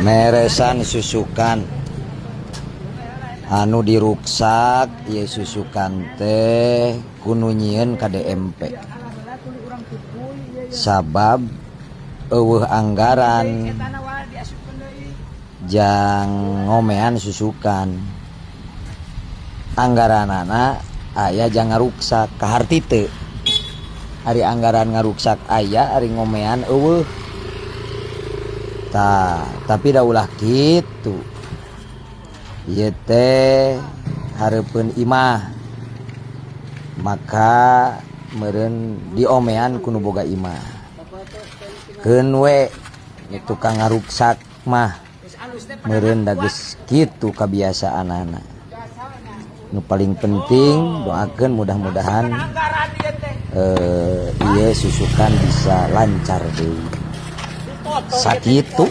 Meresan susukan anu diruksak ieu susukan teh ku nu nyieun KDMP, sabab euweuh anggaran jang ngomean susukan. Anggaranana aya jang ngaruksak. Kaharti teu ari anggaran ngaruksak aya, ari ngomean euweuh? Tah, tapi da ulah kitu. Ieu teh hareupeun imah, maka meureun diomean ku nu boga imah. Keun we tukang ngaruksak mah, meureun da geus kitu kabiasaanana. Nu paling penting doakeun mudah-mudahan ieu susukan bisa lancar deui. Sakitu.